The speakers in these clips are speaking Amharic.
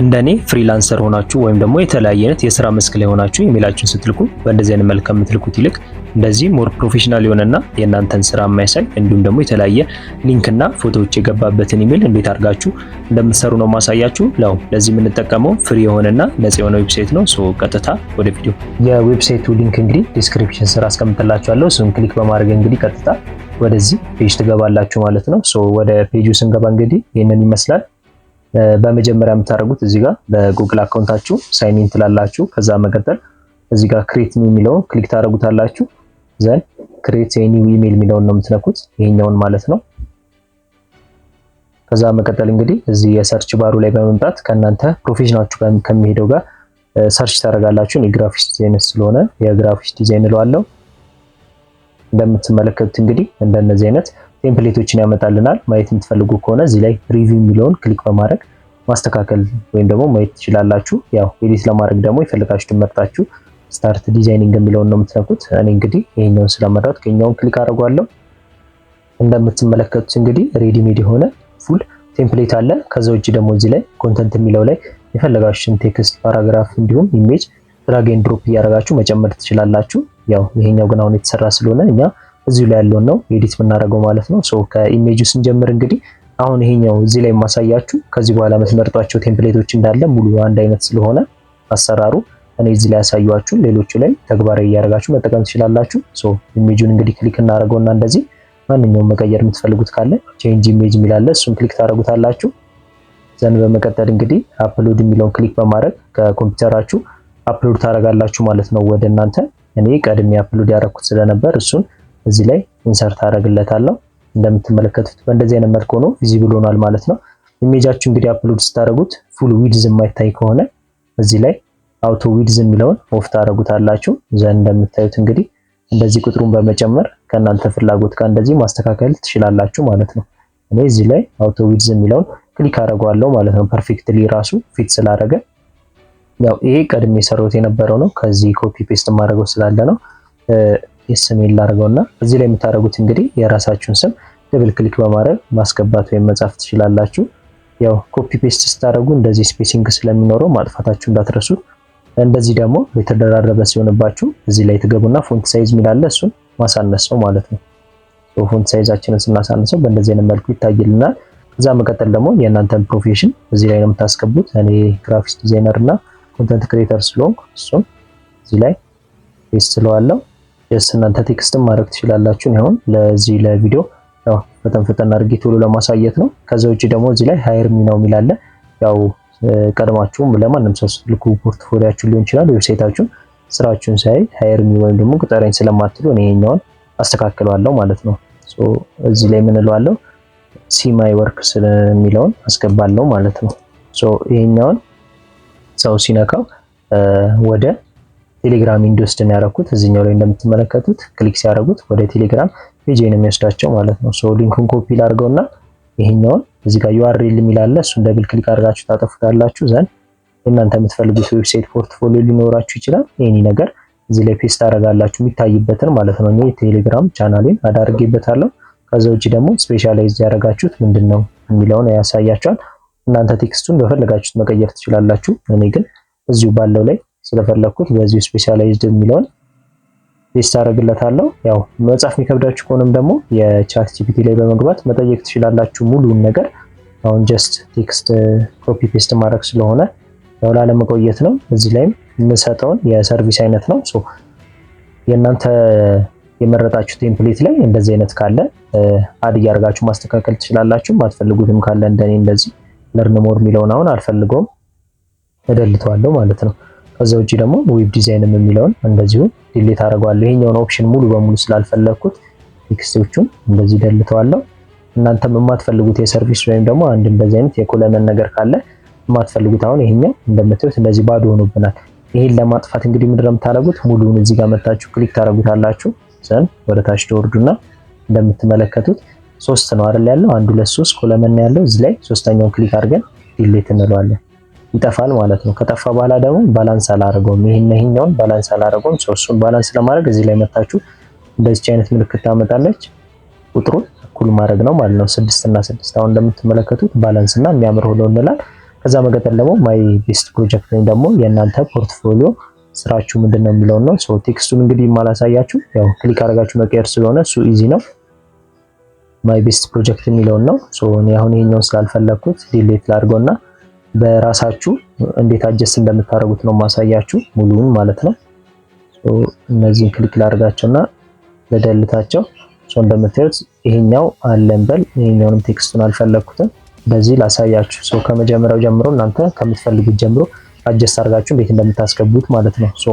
እንደኔ freelancer ሆናችሁ ወይም ደግሞ የተለያየ አይነት የስራ መስክ ላይ ሆናችሁ ኢሜላችሁን ስትልኩ በእንደዚህ አይነት መልክ ከምትልኩት ይልቅ እንደዚህ more professional የሆነና የእናንተን ስራ የሚያሳይ እንዲሁም ደግሞ የተለያየ link እና ፎቶዎች የገባበትን ኢሜል እንዴት አድርጋችሁ እንደምትሰሩ ነው ማሳያችሁ። ያው ለዚህ የምንጠቀመው free የሆነና ነፃ የሆነ website ነው። So ቀጥታ ወደ ቪዲዮ። የ website ኡ link እንግዲህ description ስር አስቀምጥላችኋለሁ። እሱን click በማድረግ እንግዲህ ቀጥታ ወደዚህ page ትገባላችሁ ማለት ነው። So ወደ ፔጁ ስንገባ እንግዲህ ይህንን ይመስላል። በመጀመሪያ የምታደርጉት እዚህ ጋር በ Google account ኣችሁ sign in ትላላችሁ። ከዛ መቀጠል እዚህ ጋር create new የሚለውን click ታደርጉታላችሁ። Then create new email የሚለውን ነው የምትነኩት፣ ይሄኛውን ማለት ነው። ከዛ መቀጠል እንግዲህ እዚህ የ search bar ኡ ላይ በመምጣት ከእናንተ profession ኣችሁ ጋር ከሚሄደው ጋር search ታደርጋላችሁ። የ graphics design ስለሆነ የ graphics design እለዋለሁ። እንደምትመለከቱት እንግዲህ እንደነዚህ አይነት template ኦችን ያመጣልናል። ማየት የምትፈልጉ ከሆነ እዚህ ላይ review የሚለውን click በማድረግ ማስተካከል ወይም ደግሞ ማየት ትችላላችሁ። ያው edit ለማድረግ ደግሞ የፈለጋችሁትን መርጣችሁ start designing የሚለውን ነው የምትነኩት። እኔ እንግዲህ ይሄኛውን ስለመረጥኩ ይሄኛውን click አደርገዋለሁ። እንደምትመለከቱት እንግዲህ ready made የሆነ full template አለ። ከዛ ውጭ ደግሞ እዚህ ላይ content የሚለው ላይ የፈለጋችሁትን text፣ paragraph እንዲሁም image drag and drop እያደረጋችሁ መጨመር ትችላላችሁ። ያው ይሄኛው ግን አሁን የተሰራ ስለሆነ እኛ እዚሁ ላይ ያለውን ነው edit የምናደርገው ማለት ነው። So ከ image ኡ ስንጀምር እንግዲህ አሁን ይሄኛው እዚህ ላይ የማሳያችሁ ከዚህ በኋላ የምትመርጧቸው template ኦች እንዳለ ሙሉ አንድ አይነት ስለሆነ አሰራሩ እኔ እዚህ ላይ ያሳየኋችሁ ሌሎቹ ላይ ተግባራዊ እያደረጋችሁ መጠቀም ትችላላችሁ። So image ኡን እንግዲህ click እናደርገውና እንደዚህ ማንኛውም መቀየር የምትፈልጉት ካለ change image የሚል አለ፣ እሱን click ታደርጉታላችሁ። Then በመቀጠል እንግዲህ upload የሚለውን click በማድረግ ከኮምፒውተራችሁ upload ታደርጋላችሁ ማለት ነው ወደ እናንተ። እኔ ቀድሜ upload ያደረኩት ስለነበር እሱን እዚህ ላይ insert አደርግለታለሁ። እንደምትመለከቱት በእንደዚህ አይነት መልክ ሆኖ visible ሆኗል ማለት ነው። Image ኣችሁ እንግዲህ upload ስታደርጉት full width የማይታይ ከሆነ እዚህ ላይ auto width የሚለውን off ታደርጉታላችሁ። Then እንደምታዩት እንግዲህ እንደዚህ ቁጥሩን በመጨመር ከእናንተ ፍላጎት ጋር እንደዚህ ማስተካከል ትችላላችሁ ማለት ነው። እኔ እዚህ ላይ auto width የሚለውን click አደርገዋለሁ ማለት ነው። Perfectly ራሱ fit ስላደረገ ያው ይሄ ቀድሜ የሰራሁት የነበረው ነው። ከዚህ copy paste የማደርገው ስላለ ነው። የስሜን ላድርገውና እዚህ ላይ የምታደርጉት እንግዲህ የራሳችሁን ስም double click በማድረግ ማስገባት ወይም መጻፍ ትችላላችሁ። ያው copy paste ስታደርጉ እንደዚህ spacing ስለሚኖረው ማጥፋታችሁ እንዳትረሱ። እንደዚህ ደግሞ የተደራረበ ሲሆንባችሁ እዚህ ላይ ትገቡና font size የሚል አለ፣ እሱን ማሳነስ ነው ማለት ነው። Font size ኣችንን ስናሳንሰው በእንደዚህ አይነት መልኩ ይታይልናል። ከዛ መቀጠል ደግሞ የእናንተን profession እዚህ ላይ ነው የምታስገቡት። እኔ graphics designer እና content creator ስለሆንኩ እሱን እዚህ ላይ paste ስለዋለው yes እናንተ text ም ማድረግ ትችላላችሁ። አሁን ለዚህ ለቪዲዮ ያው ፈጠን ፈጠን አድርጌ ቶሎ ለማሳየት ነው። ከዛ ውጭ ደግሞ እዚህ ላይ hire me now የሚል አለ። ያው ቀድማችሁም ለማንም ሰው ስትልኩ portfolio ኣችሁን ሊሆን ይችላል website ኣችሁን ስራችሁን ሳይ hire me ወይም ደግሞ ቅጠረኝ ስለማትሉ እኔ ይሄኛውን አስተካክለዋለሁ ማለት ነው። So እዚህ ላይ ምን እለዋለሁ፣ see my work ስለሚለውን አስገባለሁ ማለት ነው። So ይሄኛውን ሰው ሲነካው ወደ ቴሌግራም እንዲወስድ ነው ያደረኩት። እዚህኛው ላይ እንደምትመለከቱት click ሲያደርጉት ወደ ቴሌግራም page ነው የሚወስዳቸው ማለት ነው። So link ኡን copy ላድርገውና ይሄኛውን እዚህ ጋር URL የሚል አለ። እሱን double click አድርጋችሁ ታጠፉታላችሁ። Then እናንተ የምትፈልጉት website portfolio ሊኖራችሁ ይችላል። ይሄን ነገር እዚህ ላይ paste ታደርጋላችሁ የሚታይበትን ማለት ነው። እኔ ቴሌግራም channel ኤን አዳርጌበታለሁ። ከዛ ውጭ ደግሞ specialize ያደረጋችሁት ምንድነው የሚለውን ያሳያችኋል። እናንተ text ኡን በፈለጋችሁት መቀየር ትችላላችሁ። እኔ ግን እዚሁ ባለው ላይ ስለፈለኩት በዚሁ specialized የሚለውን paste አደርግለታለሁ። ያው መጻፍ የሚከብዳችሁ ከሆነም ደግሞ የ ChatGPT ላይ በመግባት መጠየቅ ትችላላችሁ ሙሉውን ነገር። አሁን just text copy paste ማድረግ ስለሆነ ያው ላለመቆየት ነው። እዚህ ላይም የምሰጠውን የ service አይነት ነው። So የእናንተ የመረጣችሁ template ላይ እንደዚህ አይነት ካለ add እያደረጋችሁ ማስተካከል ትችላላችሁ። ማትፈልጉትም ካለ እንደኔ እንደዚህ learn more የሚለውን አሁን አልፈልገውም እደልተዋለሁ ማለት ነው። ከዛ ውጪ ደግሞ web design ም የሚለውን እንደዚሁ delete አደርገዋለሁ። ይሄኛውን option ሙሉ በሙሉ ስላልፈለግኩት text ኦቹን እንደዚህ ደልተዋለሁ። እናንተም የማትፈልጉት የ service ወይም ደግሞ አንድ እንደዚህ አይነት የ column ነገር ካለ የማትፈልጉት አሁን ይሄኛው እንደምታዩት እንደዚህ ባዶ ሆኖብናል። ይሄን ለማጥፋት እንግዲህ ምንድነው የምታደርጉት? ሙሉውን እዚህ ጋር መታችሁ click ታደርጉታላችሁ። Then ወደ ታች ትወርዱና እንደምትመለከቱት ሶስት ነው አይደል ያለው? አንድ ሁለት ሶስት column ያለው እዚህ ላይ ሶስተኛውን click አድርገን delete እንለዋለን። ይጠፋል ማለት ነው። ከጠፋ በኋላ ደግሞ balance አላደረገውም። ይሄን ይሄኛውን balance አላደረገውም። So እሱን balance ለማድረግ እዚህ ላይ መታችሁ እንደዚህ አይነት ምልክት ታመጣለች። ቁጥሩን እኩል ማድረግ ነው ማለት ነው። 6 እና 6 አሁን እንደምትመለከቱት balance እና የሚያምር ሆኖ እንላል። ከዛ መቀጠል ደግሞ my best project ወይም ደግሞ የእናንተ portfolio ስራችሁ ምንድን ነው የሚለውን ነው። So text ኡን እንግዲህ ማላሳያችሁ ያው click አድርጋችሁ መቀየር ስለሆነ እሱ easy ነው። My best project የሚለውን ነው። So እኔ አሁን ይሄኛውን ስላልፈለኩት delete ላድርገውና በራሳችሁ እንዴት adjust እንደምታደርጉት ነው ማሳያችሁ ሙሉውን ማለት ነው። So እነዚህን click ላድርጋቸውና ል delete ኣቸው። So እንደምታዩት ይሄኛው አለን በል፣ ይሄኛውንም text ኡን አልፈለኩትም። በዚህ ላሳያችሁ። So ከመጀመሪያው ጀምሮ እናንተ ከምትፈልጉት ጀምሮ adjust አድርጋችሁ እንዴት እንደምታስገቡት ማለት ነው። So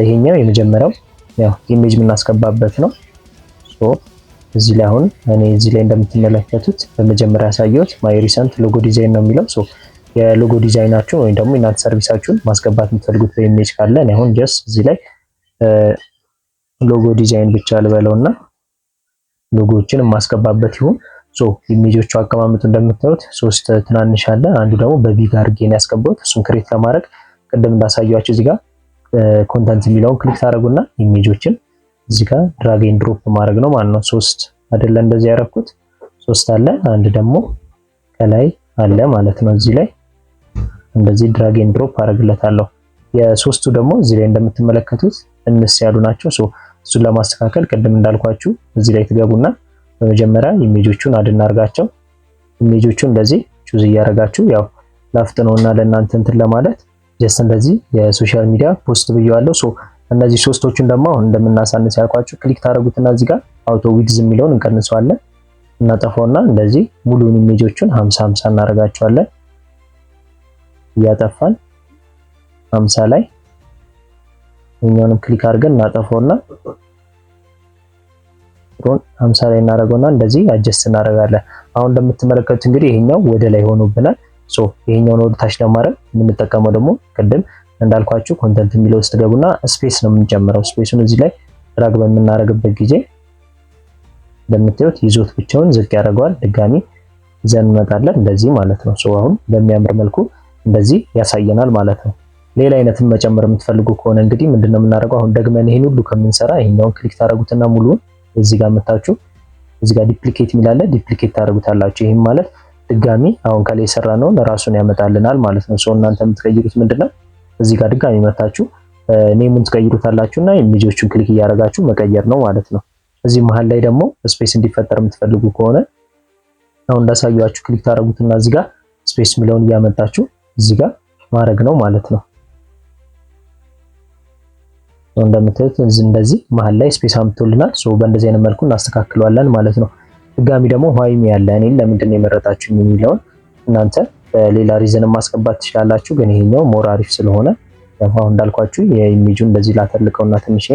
ይሄኛው የመጀመሪያው ያው image የምናስገባበት ነው። So እዚህ ላይ አሁን እኔ እዚህ ላይ እንደምትመለከቱት በመጀመሪያ ያሳየሁት my recent logo design ነው የሚለው። So የ logo design ኣችሁን ወይም ደግሞ የእናንተ service ኣችሁን ማስገባት የምትፈልጉት በ image ካለ እኔ አሁን just እዚህ ላይ logo design ብቻ ልበለውና ሎጎዎችን የማስገባበት ይሁን። So image ኦቹ አቀማመጡ እንደምታዩት ሶስት ትናንሽ አለ፣ አንዱ ደግሞ በ big አድርጌ ነው ያስገባሁት። እሱን create ለማድረግ ቅድም እንዳሳያችሁ እዚህ ጋር content የሚለውን click ታደርጉና image ኦችን እዚህ ጋር drag and drop ማድረግ ነው ማለት ነው። ሶስት አይደለ እንደዚህ ያደረኩት፣ ሶስት አለ፣ አንድ ደግሞ ከላይ አለ ማለት ነው። እዚህ ላይ እንደዚህ drag and drop አደርግለታለሁ። የሶስቱ ደግሞ እዚህ ላይ እንደምትመለከቱት እንስ ያሉ ናቸው። So እሱን ለማስተካከል ቅድም እንዳልኳችሁ እዚህ ላይ ትገቡና በመጀመሪያ image ኦቹን add እናርጋቸው። Image ኦቹን እንደዚህ choose እያደረጋችሁ፣ ያው ላፍጥነውና ለእናንተ እንትን ለማለት just እንደዚህ የ social media post ብየዋለሁ። So እነዚህ ሶስቶቹን ደግሞ አሁን እንደምናሳንስ ያልኳችሁ click ታደርጉትና እዚህ ጋር auto width የሚለውን እንቀንሰዋለን። እናጠፋውና እንደዚህ ሙሉውን image ኦቹን 50 50 እናደርጋቸዋለን። እያጠፋን 50 ላይ ይሄኛውንም click አድርገን እናጠፋውና ሮን 50 ላይ እናደርገውና እንደዚህ adjust እናደርጋለን። አሁን እንደምትመለከቱት እንግዲህ ይሄኛው ወደ ላይ ሆኖብናል። So ይሄኛውን ወደ ታች ለማድረግ የምንጠቀመው ደግሞ ቅድም እንዳልኳችሁ content የሚለው ውስጥ ገቡና space ነው የምንጨምረው። Space ኡን እዚህ ላይ drag በምናደርግበት ጊዜ እንደምታዩት ይዞት ብቻውን ዝቅ ያደርገዋል። ድጋሚ ይዘን እንመጣለን እንደዚህ ማለት ነው። So አሁን በሚያምር መልኩ እንደዚህ ያሳየናል ማለት ነው። ሌላ አይነትም መጨመር የምትፈልጉ ከሆነ እንግዲህ ምንድነው የምናደርገው? አሁን ደግመን ይሄን ሁሉ ከምንሰራ ይሄኛውን click ታደርጉትና ሙሉውን እዚህ ጋር መታችሁ እዚህ ጋር duplicate የሚል አለ፣ duplicate ታደርጉታላችሁ። ይሄም ማለት ድጋሚ አሁን ከላይ የሰራነውን ራሱን ያመጣልናል ማለት ነው። So እናንተ የምትቀይሩት ምንድነው? እዚህ ጋር ድጋሚ መታችሁ name ኡን ትቀይሩታላችሁ እና image ኦቹን click እያደረጋችሁ መቀየር ነው ማለት ነው። እዚህ መሀል ላይ ደግሞ space እንዲፈጠር የምትፈልጉ ከሆነ አሁን እንዳሳያችሁ click ታደርጉትና እዚህ ጋር space የሚለውን እያመጣችሁ እዚህ ጋር ማድረግ ነው ማለት ነው። እንደምታዩት እንደዚህ መሀል ላይ space አምጥቶልናል። So በእንደዚህ አይነት መልኩ እናስተካክለዋለን ማለት ነው። ድጋሚ ደግሞ why me ያለ እኔን ለምንድን ነው የመረጣችሁ የሚለውን እናንተ በሌላ reason ማስገባት ትችላላችሁ። ግን ይሄኛው more አሪፍ ስለሆነ አሁን እንዳልኳችሁ የ image ኡን እንደዚህ ላተልቀውና ትንሽ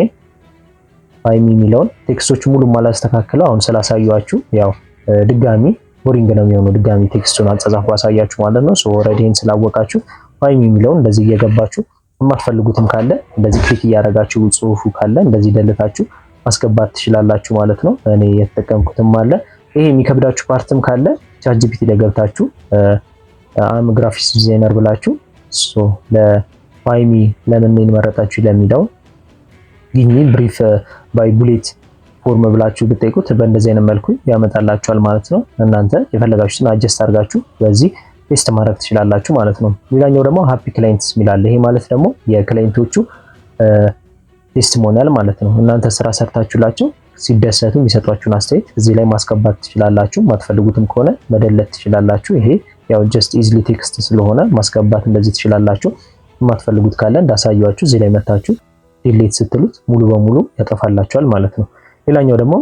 why me የሚለውን text ኦቹ ሙሉ ማላስተካክለው አሁን ስላሳየኋችሁ ያው ድጋሚ boring ነው የሚሆነው ድጋሚ text ኡን አጻጻፍ ባሳያችሁ ማለት ነው። So already ይሄን ስላወቃችሁ why me የሚለውን እንደዚህ እየገባችሁ የማትፈልጉትም ካለ እንደዚህ click እያደረጋችሁ ጽሁፉ ካለ እንደዚህ delete ኣችሁ ማስገባት ትችላላችሁ ማለት ነው። እኔ የተጠቀምኩትም አለ። ይሄ የሚከብዳችሁ part ም ካለ ChatGPT ላይ ገብታችሁ I'm graphics designer ብላችሁ so ለ why me ለምን እኔን መረጣችሁ ለሚለው give me brief by bullet form ብላችሁ ብትጠይቁት በእንደዚህ አይነት መልኩ ያመጣላችኋል ማለት ነው። እናንተ የፈለጋችሁትን adjust አድርጋችሁ በዚህ paste ማድረግ ትችላላችሁ ማለት ነው። ሌላኛው ደግሞ happy clients የሚል አለ። ይሄ ማለት ደግሞ የ client ኦቹ testimonial ማለት ነው። እናንተ ስራ ሰርታችሁላቸው ሲደሰቱ የሚሰጧችሁን አስተያየት እዚህ ላይ ማስገባት ትችላላችሁ። ማትፈልጉትም ከሆነ መ delete ትችላላችሁ። ይሄ ያው just easily text ስለሆነ ማስገባት እንደዚህ ትችላላችሁ። የማትፈልጉት ካለ እንዳሳያችሁ እዚህ ላይ መታችሁ delete ስትሉት ሙሉ በሙሉ ያጠፋላችኋል ማለት ነው። ሌላኛው ደግሞ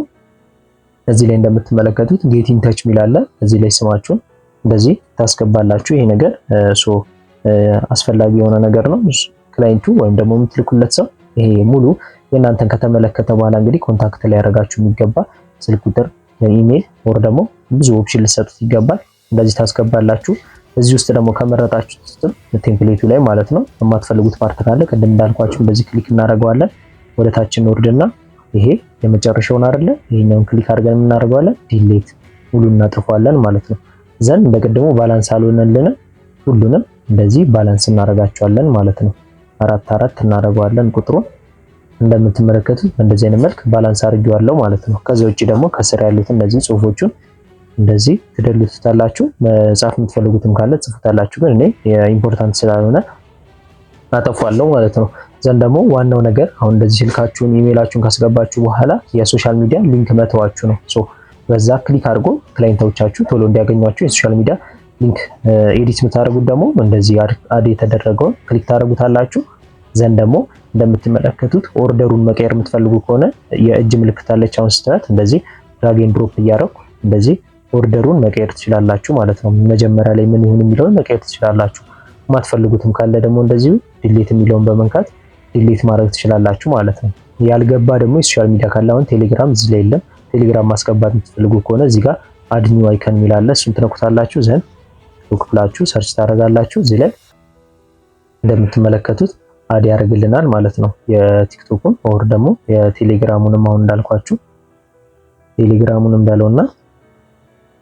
እዚህ ላይ እንደምትመለከቱት get in touch የሚል አለ። እዚህ ላይ ስማችሁን እንደዚህ ታስገባላችሁ። ይሄ ነገር so አስፈላጊ የሆነ ነገር ነው። Client ኡ ወይም ደግሞ የምትልኩለት ሰው ይሄ ሙሉ የእናንተን ከተመለከተ በኋላ እንግዲህ contact ሊያደርጋችሁ የሚገባ ስልክ ቁጥር፣ email or ደግሞ ብዙ option ልሰጡት ይገባል። እንደዚህ ታስገባላችሁ። እዚህ ውስጥ ደግሞ ከመረጣችሁት template ኡ ላይ ማለት ነው የማትፈልጉት part ካለ ቅድም እንዳልኳችሁ እንደዚህ click እናደርገዋለን። ወደ ታች እንወርድና ይሄ የመጨረሻውን አይደለ ይሄኛውን click አድርገን እናደርገዋለን፣ delete ሙሉ እናጠፋዋለን ማለት ነው። Then በቅድሙ balance አልሆነልንም፣ ሁሉንም እንደዚህ balance እናደርጋቸዋለን ማለት ነው። አራት አራት እናደርገዋለን ቁጥሩን። እንደምትመለከቱት በእንደዚህ አይነት መልክ balance አድርጌዋለሁ ማለት ነው። ከዚህ ውጪ ደግሞ ከስር ያሉትን እነዚህ ጽሁፎቹን እንደዚህ ትደልቱታላችሁ። መጻፍ የምትፈልጉትም ካለ ጽፉታላችሁ። ግን እኔ important ስላልሆነ አጠፋለሁ ማለት ነው። Then ደግሞ ዋናው ነገር አሁን እንደዚህ ስልካችሁን ኢሜይላችሁን ካስገባችሁ በኋላ የ social media link መተዋችሁ ነው። So በዛ click አድርጎ client ኦቻችሁ ቶሎ እንዲያገኟችሁ የ social media link edit የምታደርጉት ደግሞ እንደዚህ add የተደረገውን click ታደርጉታላችሁ። Then ደግሞ እንደምትመለከቱት order ኡን መቀየር የምትፈልጉ ከሆነ የእጅ ምልክት አለች። አሁን ስትነት እንደዚህ drag and drop እያደረኩ እንደዚህ order ኡን መቀየር ትችላላችሁ ማለት ነው። መጀመሪያ ላይ ምን ይሁን የሚለውን መቀየር ትችላላችሁ። የማትፈልጉትም ካለ ደግሞ እንደዚሁ delete የሚለውን በመንካት delete ማድረግ ትችላላችሁ ማለት ነው። ያልገባ ደግሞ የ social media ካለ አሁን ቴሌግራም እዚህ ላይ የለም። ቴሌግራም ማስገባት የምትፈልጉ ከሆነ እዚህ ጋር add new icon የሚል አለ። እሱን ትነኩታላችሁ። Then ቲክቶክ ብላችሁ search ታደርጋላችሁ። እዚህ ላይ እንደምትመለከቱት add ያደርግልናል ማለት ነው። የቲክቶኩን or ደግሞ የቴሌግራሙንም አሁን እንዳልኳችሁ ቴሌግራሙንም በለውና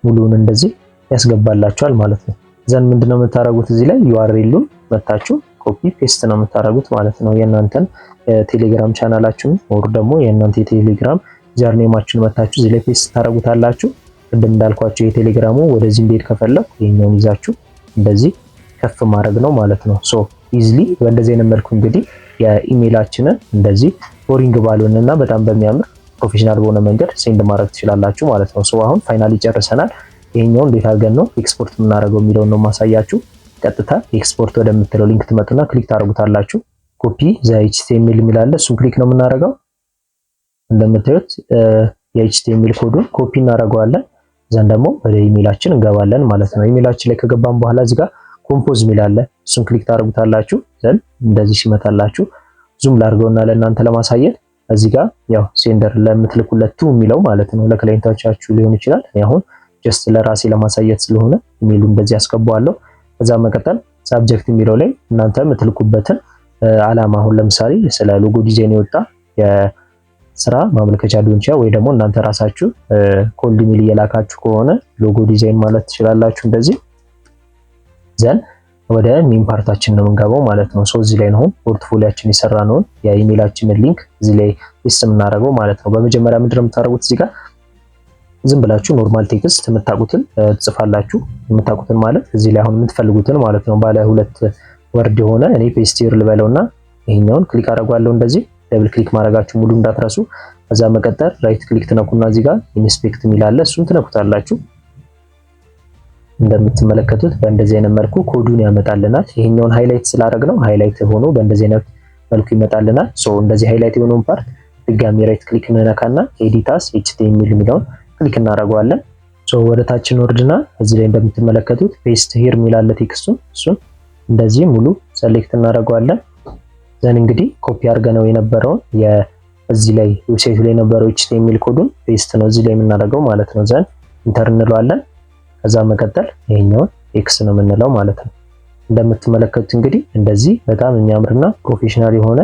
ሙሉውን እንደዚህ ያስገባላችኋል ማለት ነው። Then ምንድነው የምታደርጉት እዚህ ላይ URL ኡን መታችሁ copy paste ነው የምታደርጉት ማለት ነው። የእናንተን ቴሌግራም channel ኣችሁን or ደግሞ የእናንተ የቴሌግራም username ኣችሁን መታችሁ እዚህ ላይ paste ታደርጉታላችሁ። ቅድም እንዳልኳችሁ የቴሌግራሙ ወደዚህ እንዲሄድ ከፈለኩ ይሄኛውን ይዛችሁ እንደዚህ ከፍ ማድረግ ነው ማለት ነው። So easily በእንደዚህ አይነት መልኩ እንግዲህ የኢሜይላችንን እንደዚህ boring ባልሆነና በጣም በሚያምር professional በሆነ መንገድ send ማድረግ ትችላላችሁ ማለት ነው። So አሁን finally ጨርሰናል። ይሄኛው እንዴት አድርገን ነው ኤክስፖርት የምናደርገው የሚለውን ነው ማሳያችሁ። ቀጥታ ኤክስፖርት ወደምትለው link ትመጡና click ታደርጉታላችሁ። Copy the HTML የሚል አለ፣ እሱን click ነው የምናደርገው። እንደምታዩት የ HTML code ኡን copy እናደርገዋለን። Then ደግሞ ወደ ኢሜይላችን እንገባለን ማለት ነው። ኢሜይላችን ላይ ከገባን በኋላ እዚህ ጋር compose የሚል አለ፣ እሱን click ታደርጉታላችሁ። Then እንደዚህ ሲመጣላችሁ zoom ላድርገውና ለእናንተ ለማሳየት እዚህ ጋር ያው sender ለምትልኩለት to የሚለው ማለት ነው ለ client ኦቻችሁ ሊሆን ይችላል። እኔ አሁን just ለራሴ ለማሳየት ስለሆነ ኢሜይሉን በዚህ አስገባዋለሁ። ከዛ መቀጠል subject የሚለው ላይ እናንተ የምትልኩበትን አላማ አሁን ለምሳሌ ስለ logo design የወጣ የስራ ማመልከቻ ሊሆን ይችላል፣ ወይ ደግሞ እናንተ ራሳችሁ cold email እየላካችሁ ከሆነ logo design ማለት ትችላላችሁ። እንደዚህ then ወደ main part ኣችን ነው የምንገባው ማለት ነው። So እዚህ ላይ ነው portfolio ኣችን የሰራነውን የኢሜይላችንን link እዚህ ላይ paste የምናደርገው ማለት ነው። በመጀመሪያ ምንድነው የምታደርጉት እዚህ ጋር ዝም ብላችሁ normal text የምታውቁትን ትጽፋላችሁ። የምታውቁትን ማለት እዚህ ላይ አሁን የምትፈልጉትን ማለት ነው። ባለ ሁለት word የሆነ እኔ paste here ልበለውና ይሄኛውን click አደርገዋለሁ። እንደዚህ double click ማድረጋችሁ ሙሉ እንዳትረሱ። ከዛ መቀጠል right click ትነኩና እዚህ ጋር inspect የሚል አለ፣ እሱን ትነኩታላችሁ። እንደምትመለከቱት በእንደዚህ አይነት መልኩ ኮዱን ያመጣልናል። ይሄኛውን highlight ስላደረግነው highlight ሆኖ በእንደዚህ አይነት መልኩ ይመጣልናል። So እንደዚህ highlight የሆነውን part ድጋሚ right click እንነካና edit as HTML የሚለውን click እናደርገዋለን። So ወደ ታች እንወርድና እዚህ ላይ እንደምትመለከቱት paste here የሚል አለ text ኡን፣ እሱን እንደዚህ ሙሉ select እናደርገዋለን። Then እንግዲህ ኮፒ አድርገነው የነበረውን እዚህ ላይ website ኡ ላይ የነበረው HTML code ኡን paste ነው እዚህ ላይ የምናደርገው ማለት ነው። Then enter እንለዋለን። ከዛ መቀጠል ይሄኛውን X ነው የምንለው ማለት ነው። እንደምትመለከቱት እንግዲህ እንደዚህ በጣም የሚያምርና professional የሆነ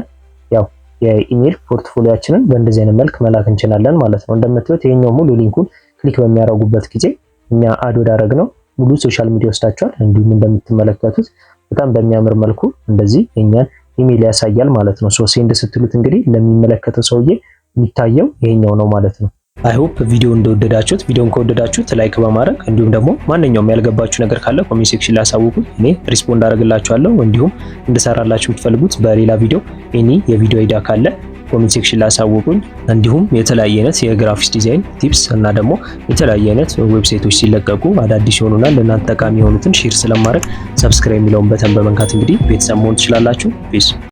ያው የኢሜል portfolio ኣችንን በእንደዚህ አይነት መልክ መላክ እንችላለን ማለት ነው። እንደምታዩት ይሄኛው ሙሉ link ኡን click በሚያደርጉበት ጊዜ እኛ add ወዳደረግነው ሙሉ social media ወስዳቸዋል። እንዲሁም እንደምትመለከቱት በጣም በሚያምር መልኩ እንደዚህ የኛን ኢሜል ያሳያል ማለት ነው። So send ስትሉት እንግዲህ ለሚመለከተው ሰውዬ የሚታየው ይሄኛው ነው ማለት ነው። I hope ቪዲዮ እንደወደዳችሁት፣ ቪዲዮን ከወደዳችሁት like በማድረግ እንዲሁም ደግሞ ማንኛውም ያልገባችሁ ነገር ካለ comment section ላይ አሳውቁኝ፣ እኔ respond አደርግላችኋለሁ። እንዲሁም እንድሰራላችሁ የምትፈልጉት በሌላ ቪዲዮ any የቪዲዮ idea ካለ comment section ላይ አሳውቁኝ። እንዲሁም የተለያየ አይነት የ graphics design tips እና ደግሞ የተለያየ አይነት website ኦች ሲለቀቁ አዳዲስ የሆኑና ለእናንተ ጠቃሚ የሆኑትን share ስለማድረግ subscribe የሚለውን button በመንካት እንግዲህ ቤተሰብ መሆን ትችላላችሁ። Peace.